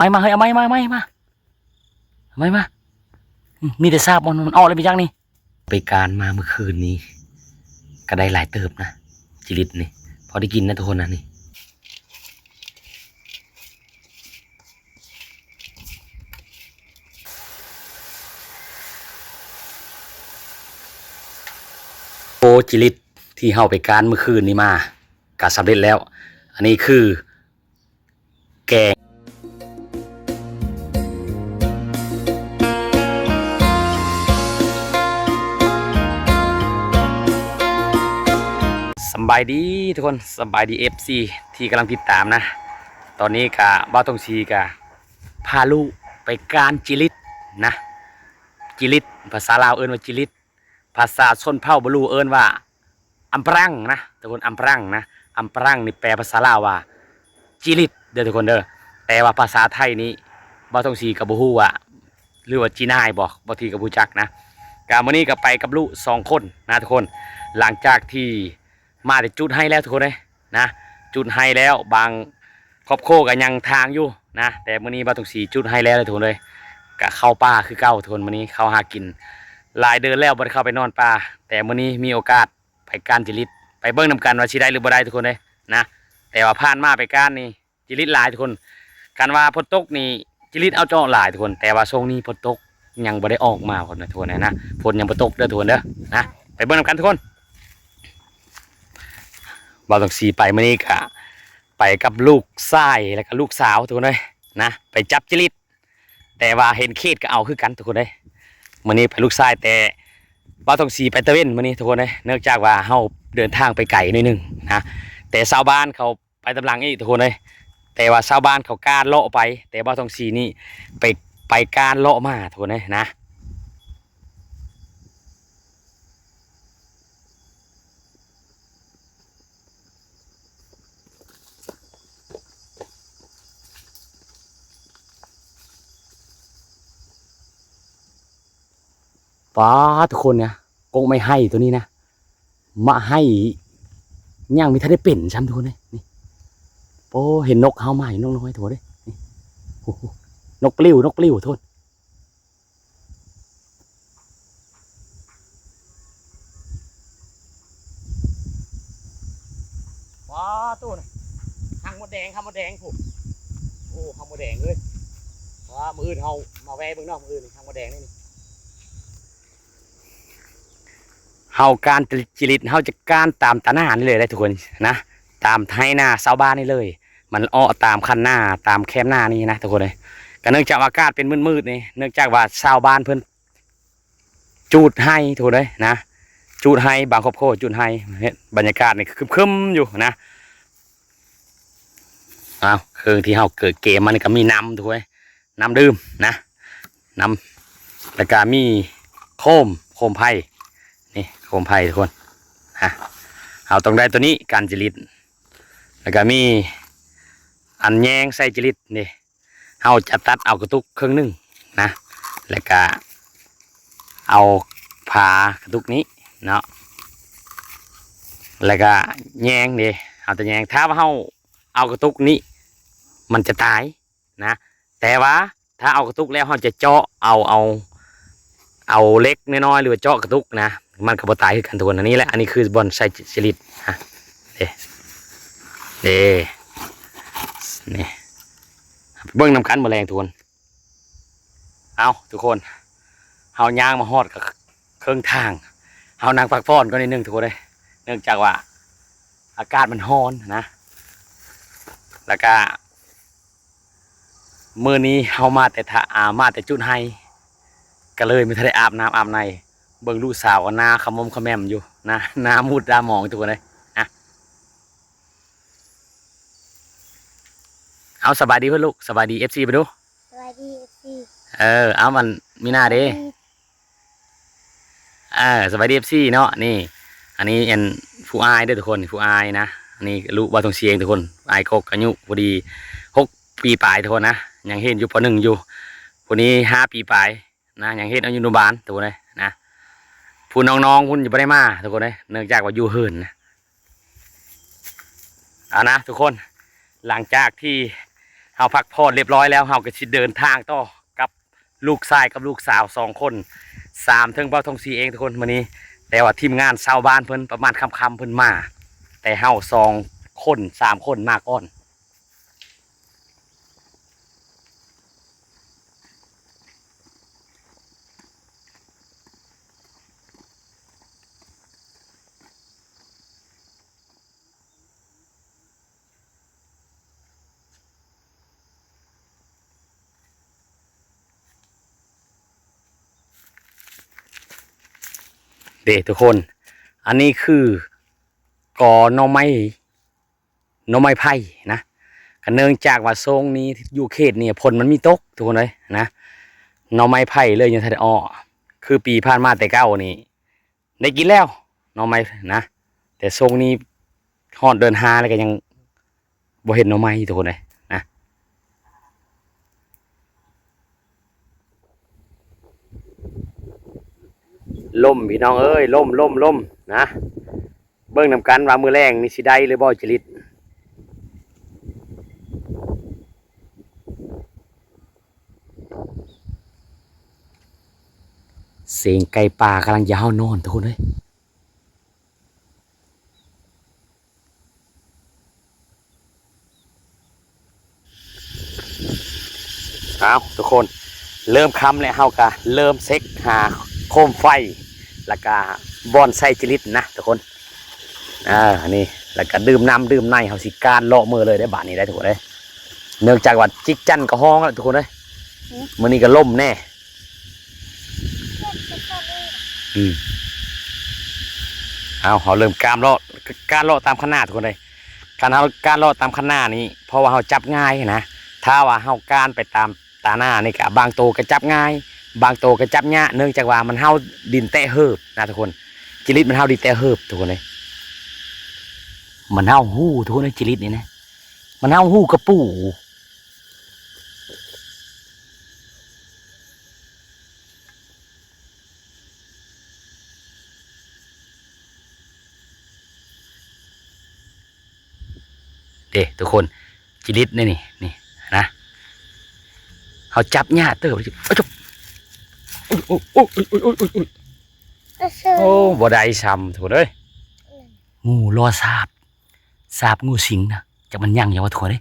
ໄມ້ມາ ເຮີ້ຍ ເອົາໄມ້ມາ ເອົາໄມ້ມາ ເອົາໄມ້ມາ. ອືມ ມີແຕ່ສາບ ມັນ ມັນອອກແລ້ວ ໄປຈັກນີ້. ໄປການມາມື້ຄືນນີ້ ກໍໄດ້ຫຼາຍເຕີບນະ ຈີລິດນີ້ ພໍໄດ້ກິນນະທຸກຄົນນະນີ້. ໂອ້ ຈີລິດທີ່ເຮົາໄປການມື້ຄືນນີ້ມາ ກະສຳເລັດແລ້ວ. ອັນນີ້ຄືແກງ. ສຳບາຍດີທຸກຄົນ ສຳບາຍດີ ເອັຟຊີ ທີ່ກຳລັງຕິດຕາມນະ. ຕອນນີ້ກະ ບ່າວທອງສີກະພາລູກໄປການຈີລິດນະ. ຈີລິດ ພາສາລາວເອີ້ນວ່າຈີລິດ. ພາສາຊົນເຜົ່າບະລູເອີ້ນວ່າອຳປະລັງນະທຸກຄົນ ອຳປະລັງນະ. ອຳປະລັງນີ້ແປພາສາລາວວ່າຈີລິດເດີທຸກຄົນເດີ. ແຕ່ວ່າພາສາໄທນີ້ ບ່າວທອງສີກໍບໍ່ຮູ້ວ່າ ຫຼືວ່າຈີນາຍບໍ ບາງທີກໍບໍ່ຮູ້ຈັກນະ. ກະມື້ນີ້ກໍໄປກັບລູກສອງຄົນນະທຸກຄົນ. ຫຼັງຈາກທີ່ມາແຕ່ຈູດໄຮ່ແລ້ວທຸກຄົນເອີຍ ນະ ຈູດໄຮ່ແລ້ວ. ບາງຄອບຄົວກໍຍັງຖາງຢູ່ນະ ແຕ່ມື້ນີ້ບ່າວທອງສີຈູດໄຮ່ແລ້ວເດີທຸກຄົນເອີຍ. ກະເຂົ້າປ່າຄືເກົ່າທຸກຄົນ ມື້ນີ້ເຂົ້າຫາກິນ. ຫຼາຍເດືອນແລ້ວບໍ່ໄດ້ເຂົ້າໄປນອນປ່າ ແຕ່ມື້ນີ້ມີໂອກາດໄປການຈີລິດ ໄປເບິ່ງນຳກັນວ່າຊິໄດ້ຫຼືບໍ່ໄດ້ທຸກຄົນເອີຍນະ. ແຕ່ວ່າຜ່ານມາໄປການນີ້ ຈີລິດຫຼາຍທຸກຄົນ. ຄັນວ່າຝົນຕົກນີ້ ຈີລິດເອົາເຈາະຫຼາຍທຸກຄົນ ແຕ່ວ່າຊ່ວງນີ້ຝົນຕົກຍັງບໍ່ໄດ້ອອກມາພຸ້ນນະທຸກຄົນນະ. ຝົນຍັງບໍ່ຕົກເດີທຸກຄົນເດີນະ. ໄປເບິ່ງນຳກັນທຸກຄົນ. ບ່າວທອງສີໄປມື້ນີ້ກະໄປກັບລູກຊາຍ ແລ້ວກະລູກສາວທຸກຄົນເອີຍນະ ໄປຈັບຈີລິດ. ແຕ່ວ່າເຫັນເຂດກໍເອົາຄືກັນທຸກຄົນເອີຍ. ມື້ນີ້ໄປລູກຊາຍ ແຕ່ບ່າວທອງສີໄປຕາເວັນມື້ນີ້ທຸກຄົນເອີຍ ເນື່ອງຈາກວ່າເຮົາເດີນທາງໄປໄກໜ້ອຍໜຶ່ງນະ. ແຕ່ຊາວບ້ານເຂົາໄປຕາມຫຼັງອີກທຸກຄົນເອີຍ. ແຕ່ວ່າຊາວບ້ານເຂົາກ້າເລາະໄປ ແຕ່ບ່າວທອງສີນີ້ໄປ ໄປກ້າເລາະມາທຸກຄົນເອີຍນະ. ປາດ ທຸກຄົນນະ ກົກໄມ້ໄຮໂຕນີ້ນະ ມາໄຮຍັງບໍ່ທັນໄດ້ເປັນຊ້ຳທຸກຄົນເອີຍ. ນີ້ ໂອ້ ເຫັນນົກເຮົາມາຢູ່ ນົກນ້ອຍທຸກຄົນເອີຍ. ນີ້ ໂອ້ໂຫ ນົກປລິວ ນົກປລິວທຸກຄົນ. ວ້າ ຕູ້ນະ ຮັງມົດແດງ ຮັງມົດແດງພຸ້ນ. ໂອ້ ຮັງມົດແດງເອີຍ. ວ້າ ມື້ອື່ນເຮົາມາແວ່ເບິ່ງເນາະ ມື້ອື່ນຮັງມົດແດງນີ້. ເຮົາການຈີລິດ ເຮົາຈະການຕາມຕາໜ້ານີ້ເລີຍເດ້ທຸກຄົນນະ ຕາມໄຮ່ນາຊາວບ້ານນີ້ເລີຍ. ມັນເອາະຕາມຄັນນາ ຕາມແຄມນານີ້ນະທຸກຄົນເອີຍ. ກໍເນື່ອງຈາກວ່າອາກາດເປັນມືດໆນີ້ ເນື່ອງຈາກວ່າຊາວບ້ານເພິ່ນຈູດໄຮ່ທຸກຄົນເອີຍນະ ຈູດໄຮ່ ບາງຄອບຄົວຈູດໄຮ່. ເຫັນບັນຍາກາດນີ້ຄຶມໆຢູ່ນະ. ອ້າວ ເຄື່ອງທີ່ເຮົາເກີດເກມມານີ້ກໍມີນ້ຳທຸກຄົນເອີຍ ນ້ຳດື່ມນະ ນ້ຳ ແລ້ວກະມີໂຄມ ໂຄມໄຟ ນີ້ໂຄມໄຟທຸກຄົນ. ຮະ ເຮົາຕ້ອງໄດ້ໂຕນີ້ ກັນຈີລິດ. ແລ້ວກະມີອັນແຍງໃສ່ຈີລິດນີ້ ເຮົາຈະຕັດເອົາກະຕຸກເຄິ່ງໜຶ່ງນະ ແລ້ວກະເອົາຝາກະຕຸກນີ້ເນາະ ແລ້ວກະແຍງເດ້ ເຮົາຈະແຍງ. ຖ້າວ່າເຮົາເອົາກະຕຸກນີ້ ມັນຈະຕາຍ ນະ ແຕ່ວ່າຖ້າເອົາກະຕຸກແລ້ວ ເຮົາຈະເຈາະເອົາ ເອົາ ເອົາເຫຼັກນ້ອຍໆ ຫຼືວ່າເຈາະກະຕຸກນະ ມັນກໍບໍ່ຕາຍຄືກັນທຸກຄົນ. ອັນນີ້ແຫຼະ ອັນນີ້ຄືບ່ອນໃສ່ຈີລິດ ຮະ ເດ້ ເດ້ ນີ້ ເບິ່ງນຳກັນມື້ແລງທຸກຄົນ. ເອົ້າ ທຸກຄົນ ເຮົາຍ່າງມາຮອດກໍເຄິ່ງທາງ ເຮົານັ່ງພັກຜ່ອນກ່ອນໜ້ອຍໜຶ່ງທຸກຄົນເອີຍ ເນື່ອງຈາກວ່າອາກາດມັນຮ້ອນນະ ແລ້ວກະ ມື້ນີ້ເຮົາມາແຕ່ທະ ອາ ມາແຕ່ຈຸດໄຮ່ ກະເລີຍບໍ່ທັນໄດ້ອາບນ້ຳອາບໃນ ເບິ່ງລູກສາວກໍໜ້າຂະໝົມຂະແໝມຢູ່ ໜ້າ ໜ້າມຸດໜ້າໝອງທຸກຄົນເອີຍນະ. ເອົາ ສະບາຍດີເພິ່ນລູກ ສະບາຍດີ ເອັຟຊີ ເພິ່ນດູ ສະບາຍດີ ເອັຟຊີ ເອີ ເອົາ ອັນ ມີໜ້າເດ້ ເອີ ສະບາຍດີ ເອັຟຊີ ເນາະ. ນີ້ ອັນນີ້ ອັນ ຜູ້ອ້າຍເດີທຸກຄົນ ຜູ້ອ້າຍນະ ອັນນີ້ລູກບ່າວທອງສຽງທຸກຄົນ ອ້າຍກົກ ອາຍຸພໍດີຫົກປີປາຍທຸກຄົນນະ ຍັງຮຽນຢູ່ ປໍໜຶ່ງ ຢູ່ ຜູ້ນີ້ຫ້າປີປາຍນະ ຍັງຮຽນອະນຸບານທຸກຄົນເອີຍນະ. ຜູ້ນ້ອງໆ ພຸ້ນຍັງບໍ່ໄດ້ມາທຸກຄົນເອີຍ ເນື່ອງຈາກວ່າຢູ່ເຮືອນນະ. ເອົານະທຸກຄົນ ຫຼັງຈາກທີ່ ເຮົາພັກຜ່ອນລຽບຮ້ອຍແລ້ວ ເຮົາກໍຊິເດີນທາງຕໍ່ກັບລູກຊາຍກັບລູກສາວສອງຄົນ ສາມເຖິງເບົາທອງສີເອງທຸກຄົນມື້ນີ້. ແຕ່ວ່າທີມງານຊາວບ້ານເພິ່ນປະມານຄ່ຳໆເພິ່ນມາ ແຕ່ເຮົາສອງຄົນສາມຄົນມາກ່ອນ. ເດ້ທຸກຄົນ ອັນນີ້ຄືກໍໜໍ່ໄມ້ ໜໍ່ໄມ້ໄຜ່ນະ. ກໍເນື່ອງຈາກວ່າຊ່ວງນີ້ຢູ່ເຂດນີ້ຝົນມັນມີຕົກທຸກຄົນເອີຍນະ ໜໍ່ໄມ້ໄຜ່ເລີຍຍັງທັນໄດ້ເອາະ. ຄືປີຜ່ານມາແຕ່ເກົ່ານີ້ ໄດ້ກິນແລ້ວໜໍ່ໄມ້ນະ ແຕ່ຊ່ວງນີ້ຮອດເດືອນຫ້າແລ້ວກໍຍັງບໍ່ເຫັນໜໍ່ໄມ້ທຸກຄົນເອີຍນະ. ລົມພີ່ນ້ອງເອີຍ ລົມ ລົມ ລົມນະ. ເບິ່ງນຳກັນວ່າມື້ແລງນີ້ຊິໄດ້ຫຼືບໍ່ ຈະລິດ. ສຽງໄກ່ປ່າກຳລັງຈະເຫົ່ານອນທຸກຄົນເອີຍ. ເອົາທຸກຄົນ ເລີ່ມຄ່ຳແລ້ວ ເຮົາກະເລີ່ມເຊັກຫາໂຄມໄຟ ແລ້ວກະບ່ອນໃສ່ຈະລິດນະທຸກຄົນ. ເອີ ນີ້ ແລ້ວກະດື່ມນ້ຳດື່ມໃນ ເຮົາຊິການເລາະມື້ເລີຍເດ້ບາດນີ້ໄດ້ທຸກຄົນເດ້. ເນື່ອງຈາກວ່າຈິກຈັນກໍຮ້ອງແລ້ວທຸກຄົນເດ້ ມື້ນີ້ກໍລົມແດ່. ອືມ ເອົາ ເຮົາເລີ່ມການເລາະ ການເລາະຕາມຄັນນາທຸກຄົນເດ້. ຄັນເຮົາການເລາະຕາມຄັນນານີ້ ເພາະວ່າເຮົາຈັບງ່າຍນະ. ຖ້າວ່າເຮົາການໄປຕາມ ຕາໜ້ານີ້ກະບາງໂຕກະຈັບງ່າຍ ບາງໂຕກະຈັບຍາກ ເນື່ອງຈາກວ່າມັນເຫົ່າດິນແຕະເຫີບນະທຸກຄົນ. ຈະລິດມັນເຫົ່າດິນແຕະເຫີບທຸກຄົນເອີຍ. ມັນເຫົ່າຫູ້ທຸກຄົນເອີຍ ຈະລິດນີ້ນະ ມັນເຫົ່າຫູ້ກະປູ. ເດ້ທຸກຄົນ ຈະລິດນີ້ ນີ້ ນີ້ນະ ເຮົາຈັບຍາກເຕີບ. ໂອ້ ບໍ່ໄດ້ຊ້ຳທຸກຄົນເອີຍ. ງູລໍສາບ ສາບງູສິງນະ ຈັກມັນຍັງຫຍັງວະທຸກຄົນເອີຍ.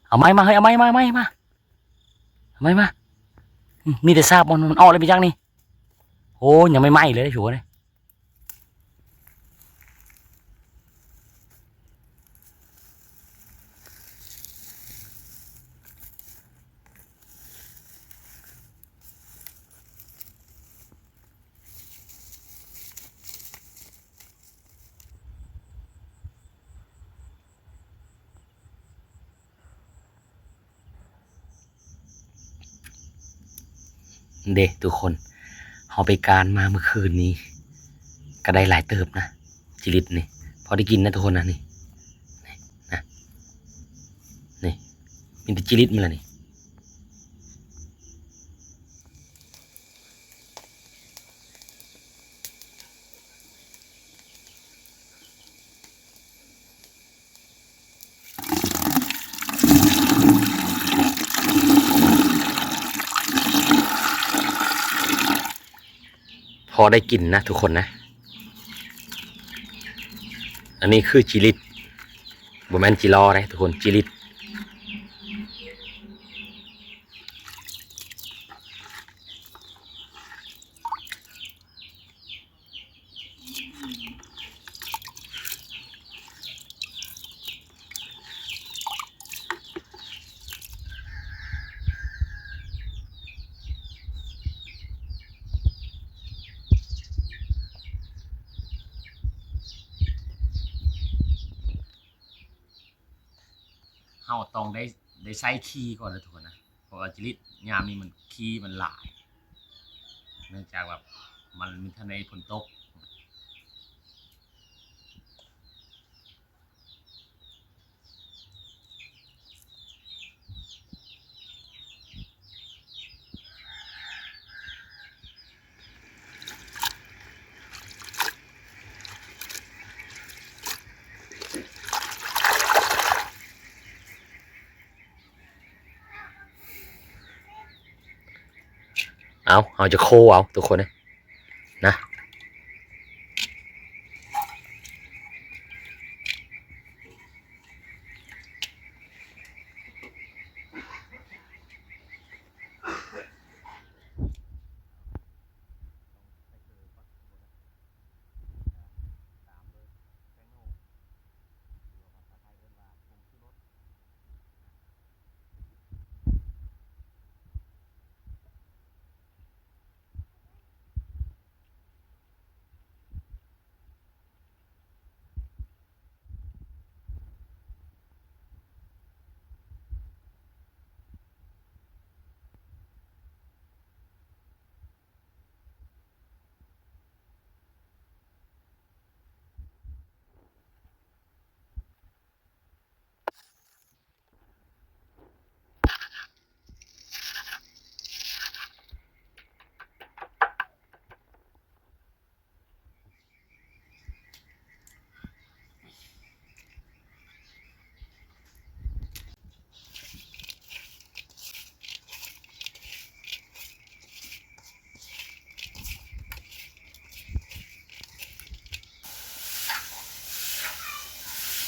ເອົາໄມ້ມາເຮີ້ຍ ເອົາໄມ້ມາ ເອົາໄມ້ມາ ເອົາໄມ້ມາ. ອືມ ມີແຕ່ສາບ ມັນ ມັນອອກແລ້ວໄປຈັກນີ້. ໂອ້ ຍັງໃໝ່ໆເລີຍທຸກຄົນເອີຍ. ເດ້ທຸກຄົນ ເຮົາໄປການມາມື້ຄືນນີ້ ກະໄດ້ຫຼາຍເຕີບນະ ຈະລິດນີ້. ພໍໄດ້ກິນນະທຸກຄົນນະ ນີ້ ນີ້ນະ ນີ້ ມີແຕ່ຈະລິດມັນລະນີ້. ພໍໄດ້ກິນນະທຸກຄົນນະ. ອັນນີ້ຄືຈິລິດ ບໍ່ແມ່ນຈິລໍເດ້ທຸກຄົນ ຈິລິດ. ເຮົາຕ້ອງໄດ້ ໄດ້ໃສ່ຂີ້ກ່ອນເດີທຸກຄົນນະ ເພາະວ່າຈະລິດຍາມນີ້ມັນ ຂີ້ມັນຫຼາຍ ເນື່ອງຈາກວ່າມັນມີທັນໄດ້ຝົນຕົກ. ເ ເອົາ ເຮົາຈະໂຄເອົາທຸກຄົນເອີຍ ນະ.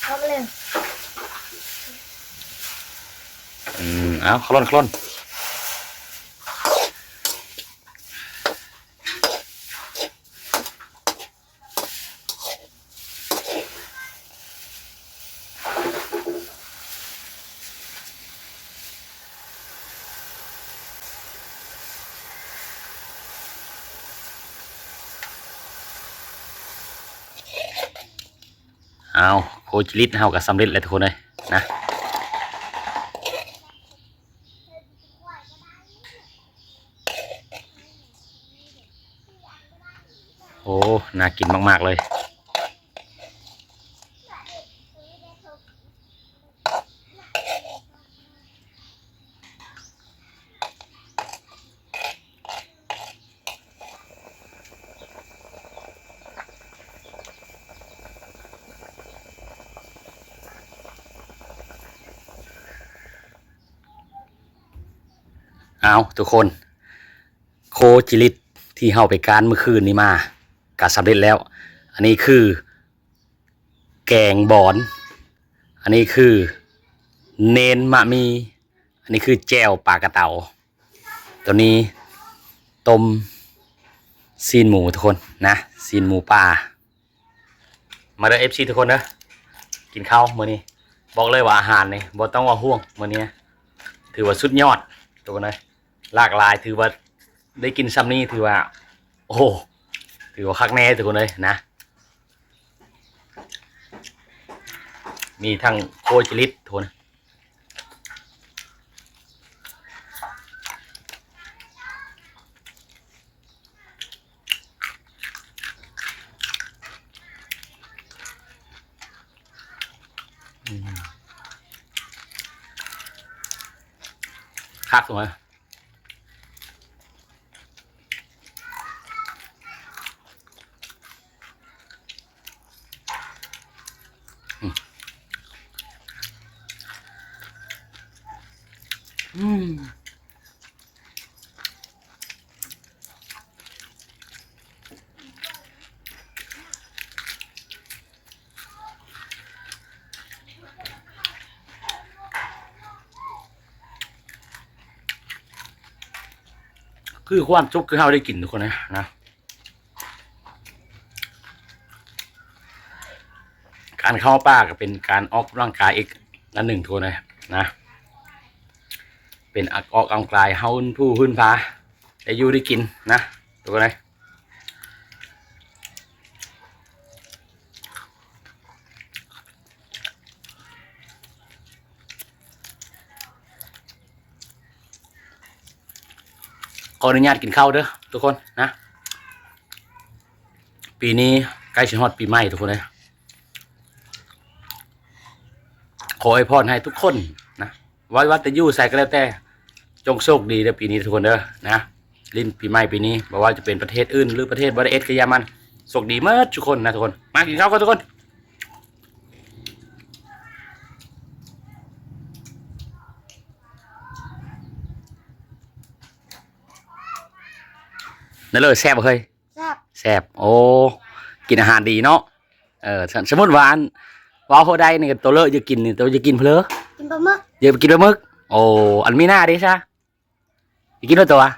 ເຂົ້າໄປເລີຍ ອືມ ເອົາ ຄະລ່ອນ ຄະລ່ອນ. ເອົາ ໂຄຈິລິດເຮົາກໍສຳເລັດແລ້ວທຸກຄົນເອີຍ ນະ. ໂອ້ ໜ້າກິນມາກໆເລີຍ. ເອົາ ທຸກຄົນ ໂຄຈິລິດທີ່ເຮົາໄປການມື້ຄືນນີ້ມາ ກະສຳເລັດແລ້ວ. ອັນນີ້ຄືແກງບອນ, ອັນນີ້ຄືເນນມະມີ, ອັນນີ້ຄືແຈ່ວປາກະເຕົາ, ໂຕນີ້ຕົ້ມຊີ້ນໝູທຸກຄົນນະ, ຊີ້ນໝູປ່າ. ມາເດີ ເອັຟຊີ ທຸກຄົນເດີ ກິນເຂົ້າມື້ນີ້ ບອກເລີຍວ່າອາຫານນີ້ບໍ່ຕ້ອງວ່າຫ່ວງ ມື້ນີ້ນະ ຖືວ່າສຸດຍອດທຸກຄົນເອີຍ, ຫຼາກຫຼາຍ ຖືວ່າໄດ້ກິນຊ່ຳນີ້ ຖືວ່າ ໂອ້ ຖືວ່າຄັກແນ່ທຸກຄົນເອີຍນະ. ມີທັງໂຄຈິລິດທຸກຄົນ. ອືມ ຄັກເລີຍ. ອືມ ຄືຄວາມສຸກຄືເຮົາໄດ້ກິນທຸກຄົນນະ ນະ. ການເຂົ້າປ່າກໍເປັນການອອກກຳລັງກາຍອີກອັນໜຶ່ງທຸກຄົນເອີຍນະ, ເປັນອາ ອອກກຳລັງກາຍ ເຮົາຟື້ນຟູຟື້ນຟາ ໄດ້ຢູ່ໄດ້ກິນນະ ທຸກຄົນເອີຍ. ຂໍອະນຸຍາດກິນເຂົ້າເດີທຸກຄົນນະ, ປີນີ້ໃກ້ຊິຮອດປີໃໝ່ທຸກຄົນເອີຍ. ຂໍອວຍພອນໃຫ້ທຸກຄົນນະ ບໍ່ວ່າຈະຢູ່ໃສກໍແລ້ວແຕ່ ຈົ່ງໂຊກດີເດີປີນີ້ທຸກຄົນເດີນະ. ຫຼິ້ນປີໃໝ່ປີນີ້ ບໍ່ວ່າຈະເປັນປະເທດອື່ນ ຫຼື ປະເທດບໍ່ໄດ້ເອັດກໍຢ່າມັນ ໂຊກດີໝົດທຸກຄົນນະທຸກຄົນ. ມາກິນເຂົ້າກ່ອນທຸກຄົນ. ອືມ ນັ້ນເລີຍ ແຊບບໍ່ເຄີຍ? ແຊບ ແຊບ. ໂອ້ ກິນອາຫານດີເນາະ. ເອີ ສົມ ສົມມຸດວ່າອັນ ເວົ້າເຮົາໄດ້ນີ້ ໂຕເລີກຢາກກິນນີ້ ໂຕຢາກກິນເພີ້? ກິນປາໝຶກ. ຢາກກິນປາໝຶກ. ໂອ້ ອັນມີໜ້າເດ້ຊະ? ຢາກກິນບໍ່ໂຕ? ຮະ?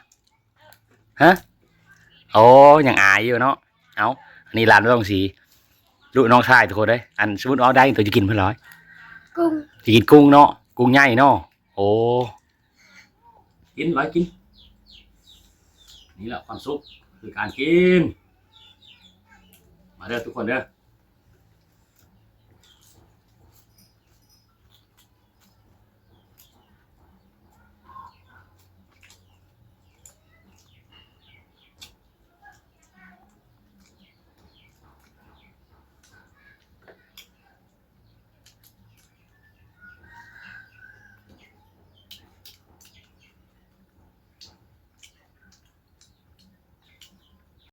ໂອ້ ຍັງອາຍຢູ່ເນາະ. ເອົ້າ ອັນນີ້ຫຼານນ້ອງສີ ລູກນ້ອງຊາຍທຸກຄົນເດ້. ອັນສົມມຸດເວົ້າໄດ້ ໂຕຢາກກິນເພີ້ລອຍ? ກຸ້ງ. ຢາກກິນກຸ້ງເນາະ ກຸ້ງໃຫຍ່ເນາະ. ໂອ້ ກິນລອຍກິນ. ນີ້ແຫຼະຄວາມສຸກຄືການກິນ. ມາເດີທຸກຄົນເດີ.